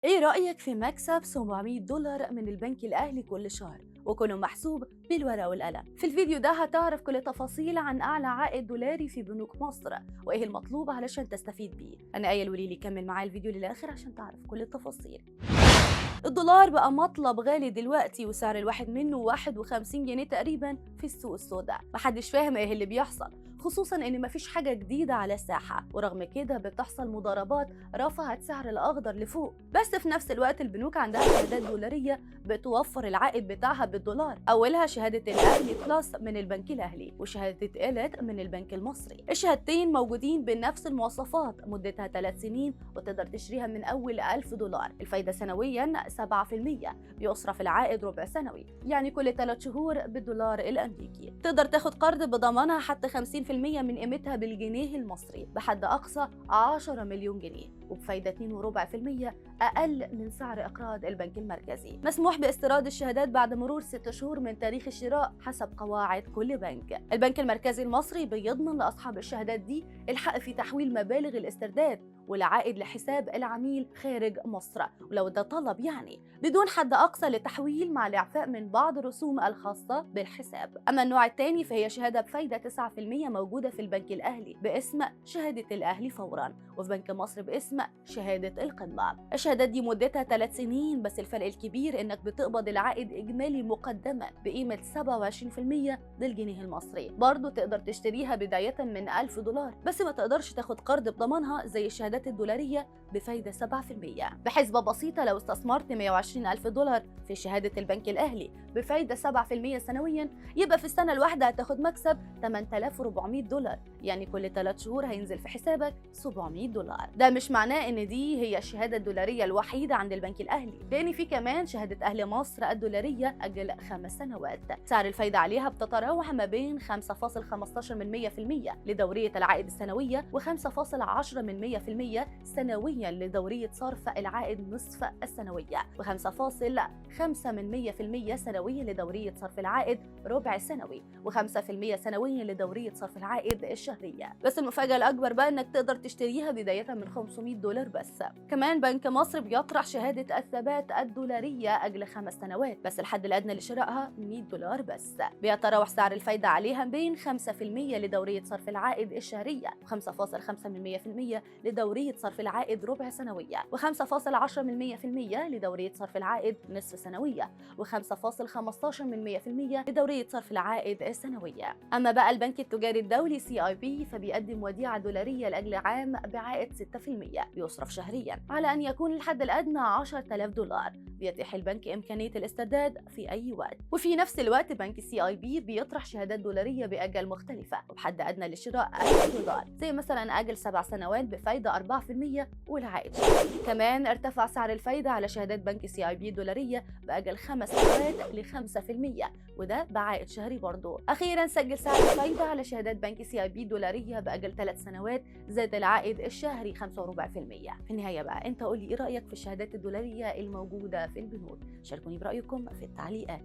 ايه رأيك في مكسب $700 من البنك الأهلي كل شهر وكله محسوب بالورقة والقلم؟ في الفيديو ده هتعرف كل التفاصيل عن أعلى عائد دولاري في بنوك مصر وإيه المطلوب علشان تستفيد بيه. أنا آية الوليلي، كمل معايا الفيديو للآخر عشان تعرف كل التفاصيل. الدولار بقى مطلب غالي دلوقتي، وسعر الواحد منه 51 جنيه تقريبا في السوق السوداء. محدش فاهم ايه اللي بيحصل، خصوصا ان مفيش حاجة جديدة على الساحة، ورغم كده بتحصل مضاربات رفعت سعر الأخضر لفوق. بس في نفس الوقت البنوك عندها شهادات دولارية بتوفر العائد بتاعها بالدولار، أولها شهادة الأهلي Plus من البنك الأهلي وشهادة إلت من البنك المصري. الشهادتين موجودين بنفس المواصفات، مدتها 3 سنين وتقدر تشتريها من أول $1000. الفايدة سنويا 7%، بيصرف العائد ربع سنوي، يعني كل 3 شهور بالدولار الأمريكي. تقدر تاخد قرض بضمانها حتى 50% من قيمتها بالجنيه المصري بحد أقصى 10 مليون جنيه، وبفايدة 2.25% أقل من سعر إقراض البنك المركزي. مسموح باستيراد الشهادات بعد مرور 6 شهور من تاريخ الشراء حسب قواعد كل بنك. البنك المركزي المصري بيضمن لأصحاب الشهادات دي الحق في تحويل مبالغ الاسترداد والعائد لحساب العميل خارج مصر، ولو ده طلب يعني، بدون حد أقصى للتحويل مع الإعفاء من بعض الرسوم الخاصة بالحساب. أما النوع الثاني فهي شهادة بفايدة 9% موجودة في البنك الأهلي باسم شهادة الأهلي فورا، وفي بنك مصر باسم شهادة القمة. الشهادات دي مدتها 3 سنين، بس الفرق الكبير إنك بتقبض العائد إجمالي مقدما بقيمة 27% بالجنيه المصري. برضه تقدر تشتريها بداية من $1000، بس ما تقدرش تاخد قرض بضمانها زي الشهادات الدولارية بفايدة 7%. بحسبة بسيطة لو استثمرت $120,000 في شهادة البنك الأهلي بفايدة 7% سنويا، يبقى في السنة الواحدة هتاخد مكسب $8400، يعني كل 3 شهور هينزل في حسابك $700. ده مش معناه إن دي هي الشهادة الدولارية الوحيدة عند البنك الأهلي، لأن في كمان شهادة أهل مصر الدولارية أجل 5 سنوات، سعر الفايدة عليها بتتراوح ما بين 5.15% لدورية العائد السنوية و5.10% سنويا لدورية صرف العائد نصف السنوية، و5.5% سنويا لدورية صرف العائد ربع سنوي، و5% سنويا لدورية صرف العائد الشهرية. بس المفاجأة الأكبر بقى إنك تقدر تشتريها بداية من $500 بس. كمان بنك مصر بيطرح شهادة الثبات الدولارية أجل 5 سنوات، بس الحد الأدنى لشرائها $100 بس. بيتراوح سعر الفايدة عليها بين 5% لدورية صرف العائد الشهرية، و5.5% لدورية صرف العائد ربع سنوية، و5.10% لدورية صرف العائد نصف سنوية، و5.15% لدورية صرف العائد السنوية. أما بقى البنك التجاري الدولي CIB فبيقدم وديعة دولارية لأجل عام بعائد 6% بيصرف شهريا، على أن يكون الحد الأدنى $10,000. بيتيح البنك إمكانية الاسترداد في أي وقت. وفي نفس الوقت بنك CIB بيطرح شهادات دولارية بأجل مختلفة وبحد أدنى للشراء $1000، زي مثلا أجل 7 سنوات بفايدة 4% والعائد شهري. كمان ارتفع سعر الفايدة على شهادات بنك CIB الدولارية بأجل 5 سنوات ل 5%، وده بعائد شهري برضه. أخيرا سجل سعر الفايدة على شهادات بنك CIB الدولارية بأجل 3 سنوات زاد العائد الشهري 5.25%. في النهاية بقى أنت قولي إيه رأيك في الشهادات الدولارية الموجودة في البنوك؟ شاركوني برأيكم في التعليقات.